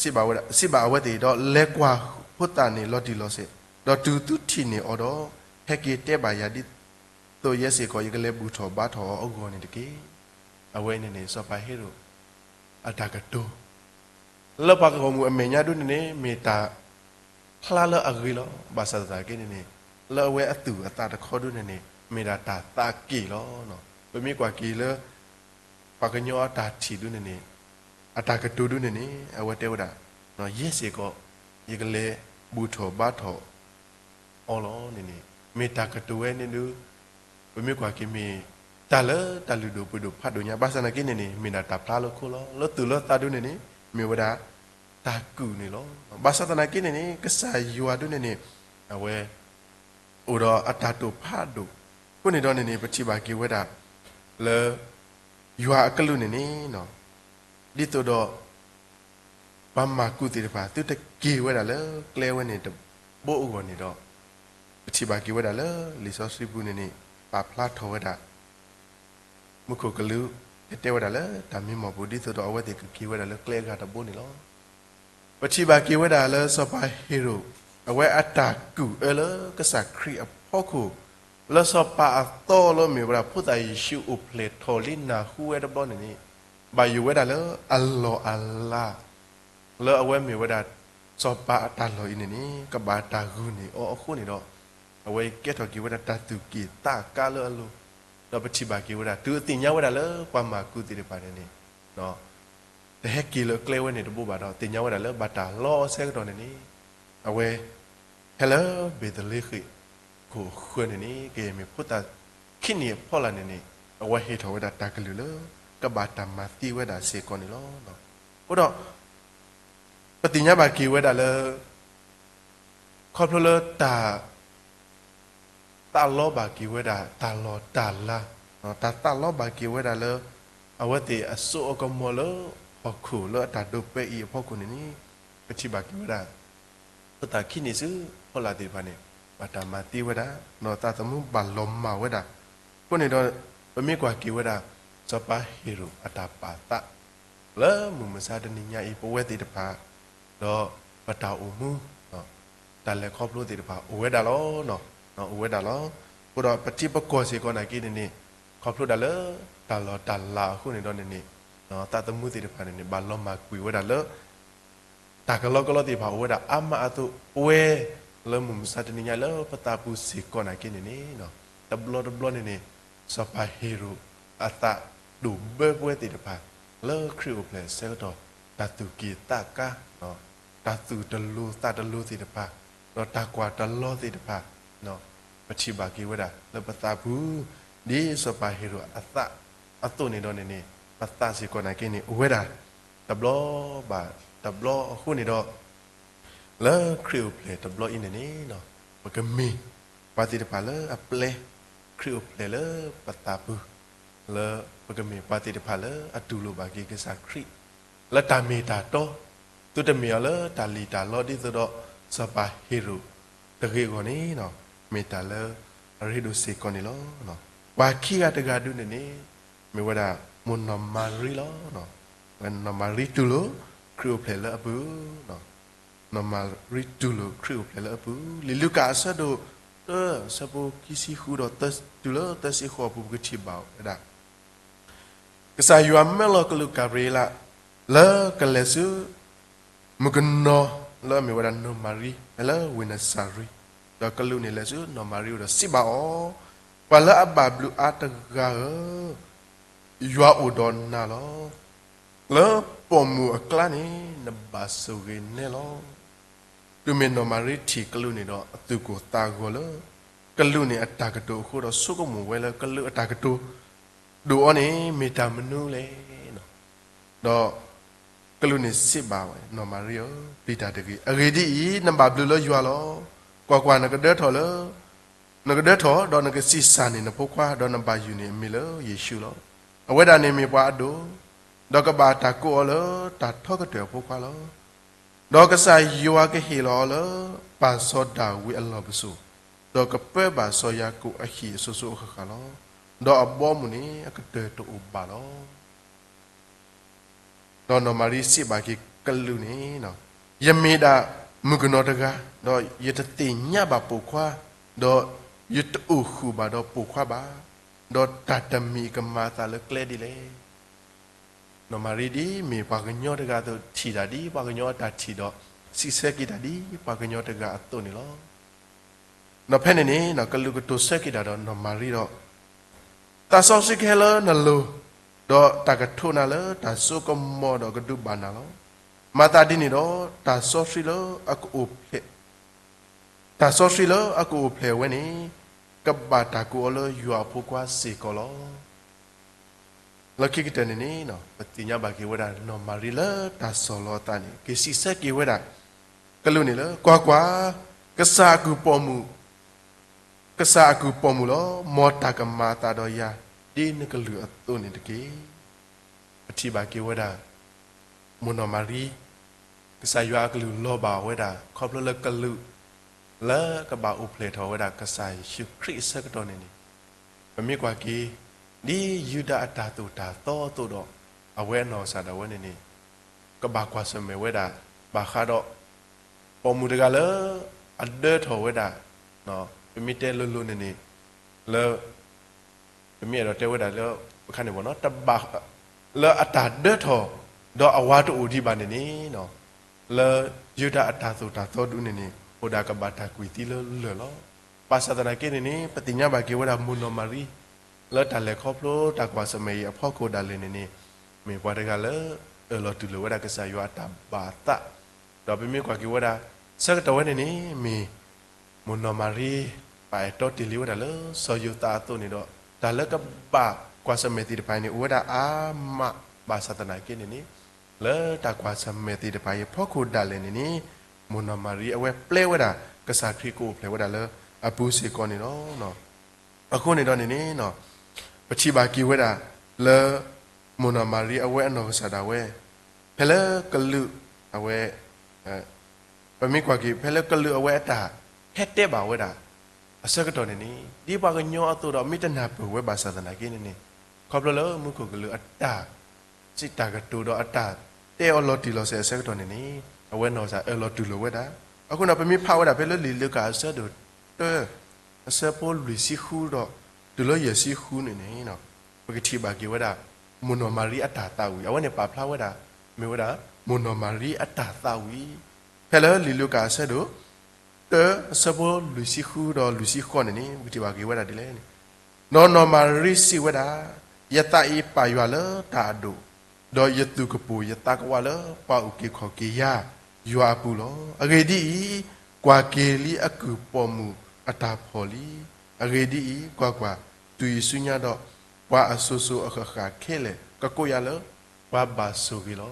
စံးဘၣ်ဝဲဒၣ်, စံးဘၣ်အဝဲသ့ၣ်, ဒီးလဲၤကွၢ်ဖိသၣ်န့ၣ်လီၤတံၢ်လီၤဆဲး, ဒီးတုၤသုထံၣ်န့ၢ်အီၤဒီး, ဟဲက့ၤတဲဘၣ်ယၤဒ်သိးယဲစ့ၢ်ကီး ယကလဲၤဘူၣ်ထီၣ်ဘါထီၣ်အီၤအဂီၢ်န့ၣ်တက့ၢ်. အဝဲန့ၣ်န့ၣ် စီၤပၤဟ့ရိၣ် အတၢ်ကတိၤ လၢပှၤဂီၢ်မုၢ်အမဲာ်ညါဒုန့ၣ်န့ၣ် မ့ၢ်တၢ်ဖျါလၢအဂ့ၤလီၤ. ဘၣ်ဆၣ်သနာ်က့န့ၣ်န့ၣ် လၢအဝဲအသူၣ်အသးတခီဒုန့ၣ်န့ၣ် မ့ၢ်ဒၣ်တၢ်သးက့ၣ်လီၤ. ပမ့ၢ်ကွၢ်က့ၤလၢ ပှၤကညီအတၢ်ထံၣ်ဒုန့ၣ်န့ၣ် အတၢ်ကတိၤဒုန့ၣ်န့ၣ် အဝဲတဲဝဲဒၣ်, ယဲစ့ၢ်ကီး ယကလဲၤဘူၣ်ထီၣ်ဘါထီၣ် အီလီၤန့ၣ်န့ၣ် မ့ၢ်တၢ်ကတိၤဝဲန့ၣ်ဒုး ပမ့ၢ်ကွၢ်က့ၤမ့ၢ် တၢ်လၢတၢ်လုၢ်ဒိၣ်ပှ့ၤဒိၣ်ဖးဒိၣ်ညါ ဘၣ်ဆၣ်သနာ်က့န့ၣ်န့ၣ် မ့ၢ်ဒၣ်တၢ်ဖျါလၢခိလီၤ. လၢသူၣ်လၢသးဒုန့ၣ်န့ၣ် မ့ၢ်ဝဲဒၣ် တၢ်ကုၢ်န့ၣ်လီၤ. ဘၣ်ဆၣ်သနာ်က့န့ၣ်န့ၣ် ကစၢ်ယွၤဒုန့ၣ်န့ၣ် အဝဲ အိၣ်ဒီးအတၢ်တိာ်ဖးဒိၣ် အဃိန့ၣ်ဒီးန့ၣ်န့ၣ် ပထံၣ်ဘၣ်က့ၤဝဲဒၣ် လၢ ယွၤအကလူးန့ၣ်န့ၣ် ဒ်သိးဒီး ပှၤမၤကူၣ်သ့ၣ်တဖၣ် သုတက့ၤဝဲဒၣ်လၢကျဲဝဲန့ၣ်တဘိအဂီၢ်န့ၣ်ဒီး ပထံၣ်ဘၣ်က့ၤဝဲဒၣ်လၢလံာ်စီဆှံပူၤန့ၣ်န့ၣ် ပာ်ဖျါထီၣ်ဝဲဒၣ် မူခိၣ်ကလူး ကတဲဝဲဒၣ်လၢတၢ်မံမီၢ်ပူၤ ဒ်သိးဒီးအဝဲသ့ၣ်ကက့ၤဝဲဒၣ်လၢကျဲအဂၤတဘိန့ၣ်လီၤ. ပထံၣ်ဘၣ်က့ၤဝဲဒၣ်လၢစီၤပၤဟ့ၤရိာ် အဝဲအတၢ်ကူၣ်အၢလၢကစၢ်ခရံာ်အဖီခိၣ် လၢစီၤပၤအသီလၢမ့ၢ်ဝဲဒၣ်ဖိသၣ်ယ့ၣ်ၡူးအိၣ်ဖျဲၣ်ထီၣ်လံနၢ်ဟူဝဲတဘျီန့ၣ်န့ၣ် ဘၣ်ယိၣ်ဝဲဒၣ်လၢအလီၢ်အလၤ လၢအဝဲမ့ၢ်ဝဲဒၣ် စီၤပၤအတၢ်လီၢ်အံၤန့ၣ်န့ၣ် ကဘၣ်တၢ်ဂုာ်န့ၢ်အီၤအဃိန့ၣ်ဒီး အဝဲကဲထီၣ်က့ၤဝဲဒၣ်တၢ်သူၣ်က့ၣ်သးကါလၢအလိၤ, ဒီးပထံၣ်ဘၣ်က့ၤဝဲဒၣ် တုၤအသ့ၣ်ညါဝဲဒၣ်လၢပှၤမၤကူၣ်သ့ၣ်တဖၣ်န့ၣ်န့ၣ် တဟဲက့ၤလၢကျဲဝဲန့ၣ်တဘိဘၣ်ဒီး သ့ၣ်ညါဝဲဒၣ်လၢဘၣ်တၢ်လီအီၤဆၢကတီၢ်န့ၣ်န့ၣ် အဝဲ ဟဲလၢဘ့းသလ့ဃ့ၣ်ခိၣ်ဃၢၤန့ၣ်န့ၣ် ကယဲၢ်မ့ၢ်ဖိသၣ်ခံနံၣ်အဖီလာ်န့ၣ်န့ၣ် အဝဲဟ့ၣ်ထီၣ်ဝဲဒၣ်တၢ်ကလုၢ်လၢ ကဘၣ်တၢ်မၤသံဝဲဒၣ်စ့ၢ်ကီးန့ၣ်လီၤ. အဃိဒီး ပသ့ၣ်ညါဘၣ်က့ၤဝဲဒၣ်လၢ ခီဖျိလၢတၢ် သးလီဘၣ်က့ၤဝဲဒၣ် တၢ်လီၢ်တၢ်လၤ, တၢ်သးလီဘၣ်က့ၤဝဲဒၣ်လၢ အဝဲသ့ၣ်အစိအကမီၤလၢဟီၣ်ခိၣ်လၢအတၢ်ဒိးပဲအံၤအဖီခိၣ်န့ၣ်န့ၣ် ပထံၣ်ဘၣ်က့ၤဝဲဒၣ် ဖိသၣ်ခံနံၣ်ဆူဖီလာ်သ့ၣ်တဖၣ်န့ၣ် ဘၣ်တၢ်မၤသံဝဲဒၣ် ဒီးသးသမူဘၣ်လီၤမၢ်ဝဲဒၣ်. အဃိန့ၣ်ဒီး ပမ့ၢ်ကွၢ်က့ၤဝဲဒၣ် စီၤပၤဟ့ၤရိာ်အတၢ်ပာ်သး လၢမုၢ်မဆါတနံၤညါအံၤ ပဝဲသ့ၣ်တဖၣ် ဒီးပတၢ်အိၣ်မူ တၢ်လဲၤခီဖျိသ့ၣ်တဖၣ်အိၣ်ဝဲဒၣ်လီၤ. အိၣ်ဝဲဒၣ်လီၤ. အဃိဒီးပထံပကီၢ်စ့ၢ်ကီးနာ်က့န့ၣ်န့ၣ် ခီဖျိဒၣ်လၢ တၢ်လီၢ်တၢ်လၤအဃိန့ၣ်ဒီးန့ၣ်န့ၣ် သးသမူသ့ၣ်တဖၣ်န့ၣ်န့ၣ် ဘၣ်လီၤမၢ်ကွံာ်ဝဲဒၣ်လၢ တၢ်ကလီကလီသ့ၣ်တဖၣ်အိၣ်ဝဲဒၣ်အါမးအသိး ပဝဲလၢမုၢ်မဆါတနံၤညါလၢပသးပူၤစ့ၢ်ကီးနာ်က့န့ၣ်န့ၣ် တဘျီတဘျီန့ၣ်န့ၣ် စီၤပၤဟ့ၤရိာ်အသးဒိၣ်ဘၢပဝဲသ့ၣ်တဖၣ် လၢခရံာ်အိၣ်ဖျဲၣ်အဆၢကတီၢ် တၢ်သူၣ်က့ၣ်သးကါ တၢ်သူၣ်တလိၤသးတလိၤသ့ၣ်တဖၣ် ဒီးတၢ်ကွၢ်တလီသ့ၣ်တဖၣ် ပထံၣ်ဘၣ်က့ၤဝဲဒၣ်လၢပသးပူၤ ဒ်စီၤပၤဟ့ၤရိာ်အသးအသိးန့ၣ်ဒီးန့ၣ်န့ၣ် ပသးစ့ၢ်ကီးနာ်က့န့ၣ် အိၣ်ဝဲဒၣ် တဘျီဘၣ်တဘျီအဃိန့ၣ်ဒီး လၢခရံာ်အိၣ်ဖျဲၣ်တဘျီအံၤန့ၣ်န့ၣ် ပကမ့ၢ်ပှၤသ့ၣ်တဖၣ်လၢအပျဲ ခရံာ်အိၣ်ဖျဲၣ်လၢပသးပူၤ လၢပကမ့ၢ်ပှၤသ့ၣ်တဖၣ်လၢအတူၢ်လိာ်ဘၣ်က့ၤကစၢ်ခရံာ် လၢတၢ်မ့ၢ်တၢ်တီ သုတမ့ၢ်အီၤလၢတၢ်လံၣ်တၢ်လီဒ်သိးဒီး စီၤပၤဟ့ၤရိာ်တဂ့ၤအဂီၢ်န့ၣ် မ့ၢ်တၢ်လၢအရ့ဒိၣ်စ့ၢ်ကီးန့ၣ်လီၤ. ပှၤခံဂၤတဂၤဒုန့ၣ်န့ၣ် မ့ၢ်ဝဲဒၣ်မိၢ်နီၢ်မၤရံလီၤ. နီၢ်မၤရံတူၢ်လိာ် ခရံာ်အိၣ်ဖျဲၣ်လၢအပူၤ နီၢ်မၤရံတူၢ်လိာ်ခရံာ်အိၣ်ဖျဲၣ်လၢအပူၤ လံာ်လူၤကၣ်အဆၢဒိၣ်တၢ အဆၢဖိခံဆံဃုဒီးတုၤလၢသၢဆံဃိးအပူၤ ပကထံၣ်ဘၣ်ဝဲဒၣ် ကစၢ်ယွၤမၢလီၤကလူးကၤဘြံၤအ့လး လၢကလဲၤဆူ မုၣ်ကနီၤလၢအမ့ၢ်ဝဲဒၣ်နီၢ်မၤရံ လၢဝ့ၢ်နစၤရ့း, ဒီးကလူးန့ၣ်လဲၤဆူနီၢ်မၤရံအအိၣ်ဒီးစံးဘၣ်အီၤ, ပှၤလၢအဘၣ်ဘျုးအါတဂၤဧၢ, ယွၤအိၣ်ဒီးနၤလီၤ. လၢပိာ်မုၣ်အကျါန့ၣ် နဘၣ်ဆိၣ်ဂ့ၤနဲလီၤ. တုၤမ့ၢ်နီၢ်မၤရံထံၣ်ကလူးန့ၣ်ဒီး အသူၣ်ကိၢ်သးဂီၤလၢ ကလူးန့ၣ်အတၢ်ကတိၤအဃိဒီး ဆိကမိၣ်ဝဲလၢကလူးအတၢ်ကတိၤ ဒိၣ်အီၤန့ၣ် မ့ၢ်တၢ်မနုၤလဲၣ်. ဒီးကလူးန့ၣ်စံးဘၣ်ဝဲ နီၢ်မၤရံဧၢ, ပျံၤတၢ်တဂ့ၤ. အဂ့ၢ်ဒ်အံၤ, နဘၣ်ဘျုးလၢယွၤလီၤ. ကွၢ်ကွၢ်, နကဒၢထီၣ်လၢ နကဒၢထီၣ်, ဒီးနကဆံးစၢ်န့ၢ်နဖိခွါ, ဒီးနဘၣ်ယုၢ်န့ၢ်အမံၤလၢယ့ၣ်ၡူးလီၤ. အဝဲဒၣ်န့ၣ်မ့ၢ်ပှၤအဒိၣ်, ဒီးကဘၣ်တၢ်ကိးအီၤလၢတၢ်ထီကတၢၢ်အဖိခွါလီၤ. ဒီးကစၢ်ယွၤကဟ့ၣ်လီၤအီၤလၢပၢ်စီၤဒၤဝံးအလီၢ်ပစိာ်, ဒီးကပၢဘၣ်စီၤယၤကိာ်အဟံၣ်အစိၤစိၤအဃၣ်ဃၣ်လီၤ. ဒီးအဘီအမုၢ်န့ၣ်အကတၢၢ်တအိၣ်ဘၣ်လီၤ. ဒီးနီၢ်မၤရံစံးဘၣ်က့ၤကလူးန့ၣ်, ယမ့ၢ်ဒၣ်မုၣ်ကနီၤတဂၤ, ဒီးယတသ့ၣ်ညါဘၣ်ပိာ်ခွါ, ဒီးယတအိၣ်ဃုာ်ဘၣ်ဒီးပိာ်ခွါဘၣ်, ဒီးတၢ်တမံၤကမၤအသးလၢကျဲဒ်လဲၣ်. နီၢ်မၤရံဒ်မ့ၢ်ပှၤကညီတဂၤအသိး ထံၣ်တၢ်ဒ်ပှၤကညီအတၢ်ထံၣ်ဒီး စံးဆၢက့ၤတၢ်ဒ်ပှၤကညီတဂၤအသိးန့ၣ်လီၤ. ဒီးဖဲန့ၣ်န့ၣ် ကလူးကတိၤဆၢက့ၤတၢ်ဒီးနီၢ်မၤရံဒီး သးစီဆှံကဟဲလၢနလိၤ, ဒီးတၢ်ကထိးနၤလၢတၢ်စိကမီၤဒီးကဒုးဘၣ်နၤလီၤ. မၤသးဒ်န့ၣ်ဒီး တၢ်စီဆှံလၢအကအိၣ်ဖျဲၣ် တၢ်စီဆှံလၢအကအိၣ်ဖျဲၣ်ဝဲန့ၣ် ကဘၣ်တၢ်ကိးအီၤလၢယွၤအဖိခွါစ့ၢ်ကီးလီၤ. လၢခံကတၢၢ်န့ၣ်န့ၣ် ပသ့ၣ်ညါဘၣ်က့ၤဝဲဒၣ် နီၢ်မၤရံလၢတၢ်ဆီၣ်လီၤအသးန့ၣ် က့ၤစံးဆၢက့ၤဝဲဒၣ် ကလူးန့ၣ်လၢ ကွၢ်ကွၢ်, ကစၢ်အကုၢ်ပိာ်မုၣ် ကစၢ်အကုၢ်ပိာ်မုၣ်လီၤ. မ်တၢ်ကမၤအသးဒီးယၤ ဒ်နကလုၢ်အသိးန့ၣ်တက့ၢ်. ပထံၣ်ဘၣ်က့ၤဝဲဒၣ် မိၢ်နီၢ်မၤရံ ကစၢ်ယွၤအကလုၢ်လီၤဘၣ်ဝဲဒၣ် ခီဖျိလၢကလူး လၢကဘၣ်အိၣ်ဖျဲၣ်ထီၣ်ဝဲဒၣ်ကစၢ်ယ့ၣ်ၡူးခရံာ်အဆၢကတီၢ်န့ၣ်န့ၣ် ပမ့ၢ်ကွၢ်က့ၤ ဒ်ယူဒၤအတၢ်သိၣ်တၢ်သီအသိးဒီး အဝဲအနီၢ်ကစၢ်ဒၣ်ဝဲန့ၣ်န့ၣ် ကဘၣ်ကွၢ်ဆၢၣ်မဲာ်ဝဲဒၣ် ဘၣ်ဃးဒီး ပိာ်မုၣ်တဂၤလၢ အဒၢထီၣ်ဝဲဒၣ် ပမ့ၢ်တဲလိၤလိၤန့ၣ်န့ၣ် လၢ ပမ့ၢ်အဲၣ်ဒိးတဲဝဲဒၣ်လၢ အခါန့ၣ်ဘၣ်နီၤ တဘၣ် လၢအတၢ်ဒၢထီၣ် ဒီးအဝၤတအိၣ်ဒံးဘၣ်န့ၣ်န့ၣ် လၢယူဒၤအတၢ်သိၣ်တၢ်သီဒုန့ၣ်န့ၣ် အိၣ်ဒၣ်ကဘၣ်တၢ်ကွံာ်သံလၢလၢၢ်လီၤ. ဘၣ်ဆၣ်သနာ်က့န့ၣ်န့ၣ် ပသ့ၣ်ညါဘၣ်က့ၤဝဲဒၣ်မိၢ်နီၢ်မၤရံ လၢတၢ်လဲၤခီဖျိတၢ်ကွၢ်ဆၢၣ်မဲာ်အံၤအဖီခိၣ်ဒၣ်လဲာ်န့ၣ်န့ၣ် မ့ၢ်ပှၤတဂၤလၢ အၢၣ်လီၤတူၢ်လိာ်ဝဲဒၣ်ကစၢ်ယွၤအတၢ်ဘၣ်သး ဒီးပမ့ၢ်ကွၢ်က့ၤဝဲဒၣ် ဆၢကတီၢ်ဝဲန့ၣ်န့ၣ် မ့ၢ် မိၢ်နီၢ်မၤရံ ပာ်အဲၣ်တီတ့ၢ်လံဝဲဒၣ်လၢစီၤယိၤသးအသိးန့ၣ်ဒီး တၢ်လၢကဘၣ်ကွၢ်ဆၢၣ်မဲာ်သ့ၣ်တဖၣ်အံၤန့ၣ် အိၣ်ဝဲဒၣ်အါမး ဘၣ်ဆၣ်သနာ်က့န့ၣ်န့ၣ် လၢတၢ်ကွၢ်ဆၢၣ်မဲာ်သ့ၣ်တဖၣ်အံၤအဖီခိၣ်ဒၣ်လဲာ်န့ၣ်န့ၣ် မိၢ်နီၢ်မၤရံအဝဲပျဲဝဲဒၣ် ကစၢ်ခရံာ်ကအိၣ်ဖျဲၣ်ဝဲဒၣ်လၢအပူၤစ့ၢ်ကီးန့ၣ်လီၤ. အဃိန့ၣ်ဒီးန့ၣ်န့ၣ် ပထံၣ်ဘၣ်က့ၤဝဲဒၣ်လၢ မိၢ်နီၢ်မၤရံအဝဲအနီၢ်ကစၢ်ဒၣ်ဝဲ ဖဲလၢကလူးအဝဲ ပမ့ၢ်ကွၢ်က့ၤ ဖဲလၢကလူးအဝဲအတၢ်ဟဲတဲဘၣ်ဝဲဒၣ် အဆၢကတီၢ်န့ၣ်န့ၣ် ဒ်ပှၤကညီအသိးဒီး မ့ၢ်တနၢ်ပၢၢ်ဝဲဘၣ်ဆၣ်သနာ်က့န့ၣ်န့ၣ် ခီဖျိလၢမူခိၣ်ကလူးအတၢ် စံးတၢ်ကတိၤဒီးအတၢ်တဲအီၤလီၤတံၢ်လီၤဆဲးအဆၢကတီၢ်န့ၣ်န့ၣ် အဝဲနီၢ်ကစၢ်အၢၣ်လီၤတူၢ်လိာ်ဝဲဒၣ်. အဃိန့ၣ် ပမ့ၢ်ဖးဝဲဒၣ်ဖဲလၢလံာ်လူၤကၣ်အဆၢဒိၣ်တၢ အဆၢဖိလွံၢ်ဆံဃုဒီး တုၤလၢယဲၢ်ဆံဃုန့ၣ်န့ၣ် ပကထံၣ်ဘၣ်က့ၤဝဲဒၣ် မိၢ်နီၢ်မၤရံအတၢ်သးဝံၣ် အဝဲန့ၣ်ပာ်ဖျါဝဲဒၣ် မ့ၢ်ဝဲဒၣ် မိၢ်နီၢ်မၤရံအတၢ်သးဝံၣ်. ဖဲလၢလံာ်လူၤကၣ်အဆၢဒိၣ် တၢ အဆၢဖိလွံၢ်ဆံဃုဒီးလွံၢ်ဆံဃိးန့ၣ်န့ၣ် ပကထံၣ်ဘၣ်က့ၤဝဲဒၣ်ဒ်လဲၣ်န့ၣ်, ဒီးနီၢ်မၤရံစံးဝဲဒၣ်, ယသးအံၤပာ်ယွၤလၢတၢ်အဒိၣ်, ဒီးယသူၣ်ကပိာ်ယသးကဝးလၢပှၤအုၣ်က့ၤခီၣ်က့ၤယၤ ယွၤအပူၤလီၤ. အဂ့ၢ်ဒ်အံၤ, ကွၢ်က့ၤလံအကုၢ်ပိာ်မုၣ်အတၢ်ဖှီၣ်လံ. အဂ့ၢ်ဒ်အံၤ, ကွၢ်ကွၢ်, တုၤအံၤဆူညါဒီး ပှၤအစိၤစိၤအဃၣ်ဃၣ်ခဲလၢာ် ကကိးယၤလၢ ပှၤဘၣ်ဆိၣ်ဂ့ၤလီၤ.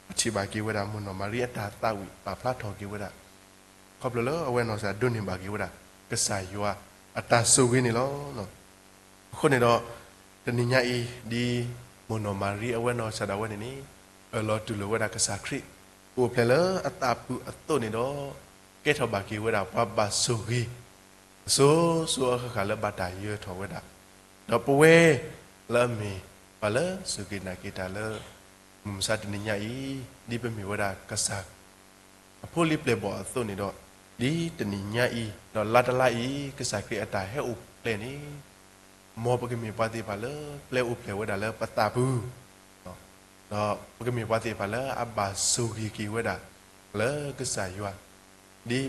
ပထံၣ်ဘၣ်က့ၤဝဲဒၣ် မိၢ်နီၢ်မၤရံအတၢ်သးဝံၣ် ပာ်ဖျါထီၣ်က့ၤဝဲဒၣ် ခီဖျိလၢအဝဲနီၢ်ကစၢ်ဒိးန့ၢ်ဘၣ်က့ၤဝဲဒၣ် ကစၢ်ယွၤအတၢ်ဆိၣ်ဂ့ၤန့ၣ်လီၤ. အဃိန့ၣ်ဒီး တနံၤညါအံၤ ဒ်မိၢ်နီၢ်မၤရံအဝဲနီၢ်ကစၢ်ဒၣ်ဝဲန့ၣ်န့ၣ် အၢၣ်လီၤတူၢ်လိာ်ဝဲဒၣ်ကစၢ်ခရံာ် အိၣ်ဖျဲၣ်လၢအသးပူၤအသိးန့ၣ်ဒီး ကဲထီၣ်ဘၣ်က့ၤဝဲဒၣ် ပှၤဘၣ်ဆိၣ်ဂ့ၤ အစိၤစိၤအဃၣ်ဃၣ်လၢဘၣ်တၢ်ယၢၤထီၣ်ဝဲဒၣ်, ဒီးပဝဲလၢအမ့ၢ် ပှၤလၢစူၢ်က့ၤနာ်က့ၤတၢ်လၢ မုၢ်မဆါတနံၤညါအံၤ ဒ်ပမ့ၢ်ဝဲဒၣ်ကစၢ် အဖိလံၤပျဲၢ်ဘီၣ်အသိးန့ၣ်ဒီး ဒ်တနံၤညါအံၤ ဒီးလါတလါအံၤ ကစၢ်ခရံာ်အတၢ်ဟဲအိၣ်ဖျဲၣ်န့ၣ် မ်ပကမ့ၢ်ပှၤသ့ၣ်တဖၣ်လၢပျဲအိၣ်ဖျဲၣ်ဝဲဒၣ်လၢပသးပူၤ ဒီးပကမ့ၢ်ပှၤသ့ၣ်တဖၣ်လၢအဘၣ်ဆိၣ်ဂ့ၤက့ၤဝဲဒၣ် လၢကစၢ်ယွၤ ဒ်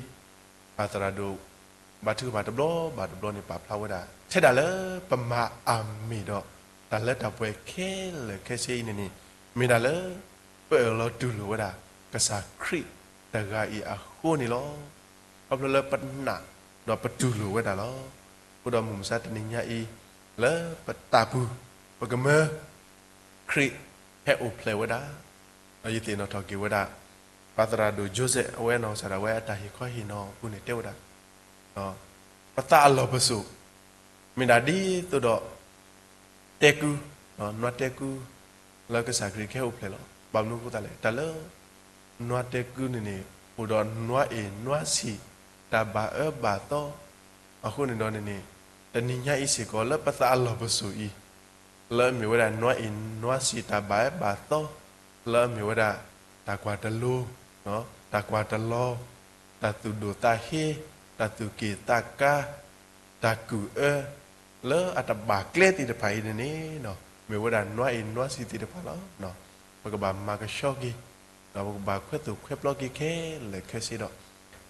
ပၢ်သရၣ်ဒိၣ် ဘါထုကဖၣ်တဘျီဘၣ်တဘျီန့ၣ် ပာ်ဖျါဝဲဒၣ် ထဲဒၣ်လၢပမၤအမ့ၢ်ဒီး တၢ်လၢတၢ်ပှဲၤခဲလၢာ်ခဲဆ့အံၤန့ၣ်န့ၣ် မ့ၢ်ဒၣ်လၢ ပအၢၣ်လီၤတူၢ်လိာ်ဝဲဒၣ် ကစၢ်ခရံာ်တဂၤအံၤအဃိန့ၣ်လီၤ. ခီဖျိလၢပနာ်ဒီးပတူၢ်လိာ်ဝဲဒၣ်လီၤ. အဃိဒီးမုၢ်မဆါတနံၤညါအံၤ လၢပသးပူၤ ပကမၢ ခရံာ်ဟဲအိၣ်ဖျဲၣ်ဝဲဒၣ်, ဒီးယသ့ၣ်နီၣ်ထီၣ်က့ၤဝဲဒၣ် ပၢ်သရၣ်ဒိၣ် Joseph အဝဲနီၢ်ကစၢ်ဒၣ်ဝဲအတၢ်ဟ့ၣ်ခီဟ့ၣ်နီၤအပူၤန့ၣ်တဲဝဲဒၣ် ပသးအလီၢ်ပစိာ် မ့ၢ်ဒၣ်ဒ်သိးဒီး တဲကု, နွါတဲကု လၢကစၢ်ခရံာ်ကဟဲအိၣ်ဖျဲၣ်လီၤ. ဘၣ်မနုၤအဃိသတးလဲၣ်, တၢ်လၢ နွါတဲကုန့ၣ်န့ၣ် အိၣ်ဒီးနွါအ့ၣ်နွါဆံး တၢ်ဘၣ်အၢဘၣ်သီ အဃိန့ၣ်ဒီးန့ၣ်န့ၣ် တနံၤညါအံၤစ့ၢ်ကီး လၢပသးအလီၢ်ပစိာ်အံၤ လၢအမ့ၢ်ဝဲဒၣ်နွါအ့ၣ်နွါဆံးတၢ်ဘၣ်အၢဘၣ်သီ, လၢအမ့ၢ်ဝဲဒၣ် တၢ်ကွၢ်တလိၤ, တၢ်ကွၢ်တလီၤ, တၢ်သူၣ်ဒိၣ်သးဟ့, တၢ်သူၣ်က့ၣ်သးကါ, တၢ်ကူၣ်အၢ, လၢအတဘၣ်ကျဲသ့ၣ်တဖၣ်အံၤန့ၣ်န့ၣ် မ့ၢ်ဝဲဒၣ်နွါအ့ၣ်နွါဆံးသ့ၣ်တဖၣ်လီၤ. ပကဘၣ်မၤကဆှီက့ၤ, ဒီးပကဘၣ်ခွဲသိၣ်ခွဲပျီက့ၤခဲလၢာ်ခဲဆ့ဒီး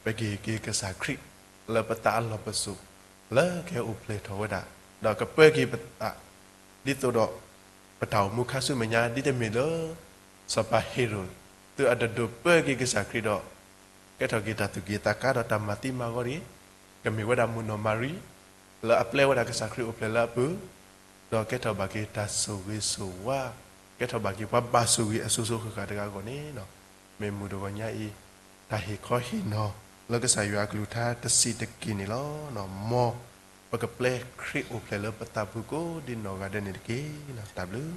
ပကဟ့ၣ်က့ၤကစၢ်ခရံာ် လၢပသးအလီၢ်ပစိာ် လၢကဟဲအိၣ်ဖျဲၣ်ထီၣ်ဝဲဒၣ်, ဒီးကပၢက့ၤပသး ဒ်သိးဒီး ပတၢ်အိၣ်မူခါဆူမဲာ်ညါ ဒ်တမ့ၢ်လၢ စီၤပၤဟ့ၤရိာ် သုးအတဒိးပၢက့ၤကစၢ်ခရံာ်ဒီး ကဲထီၣ်က့ၤတၢ်သူၣ်က့ၣ်သးကါဒီးတၢ်မၤသံမၤဂီၤတက့ၢ်. ကမ့ၢ်ဝဲဒၣ်မုၢ်နီၢ်မၤရံ လၢအပျဲဝဲဒၣ်ကစၢ်ခရံာ်အိၣ်ဖျဲၣ်လၢအပူၤ, ဒီးကဲထီၣ်ဘၣ်က့ၤတၢ်ဆိၣ်ဂ့ၤဆိၣ်ဝါ, ကဲထီၣ်ဘၣ်က့ၤပှၤဘၣ်ဆိၣ်ဂ့ၤအစိၤစိၤဃၣ်ဃၣ်တဂၤအဂီၢ်န့ၣ်, မ့ၢ်မုၢ်တဂီၤညါအံၤ တၢ်ဟ့ၣ်ခီဟ့ၣ်နီၤ လၢကစၢ်ယွၤအကလုၢ်ကထါတဆံးတက့ၢ်န့ၣ်လီၤ. မ်ပကပျဲခရံာ်အိၣ်ဖျဲၣ်လၢပသးပူၤကိးဒ်နီၢ်ဂၤဒဲးန့ၣ်တက့ၢ်. တၢ်ဘျုး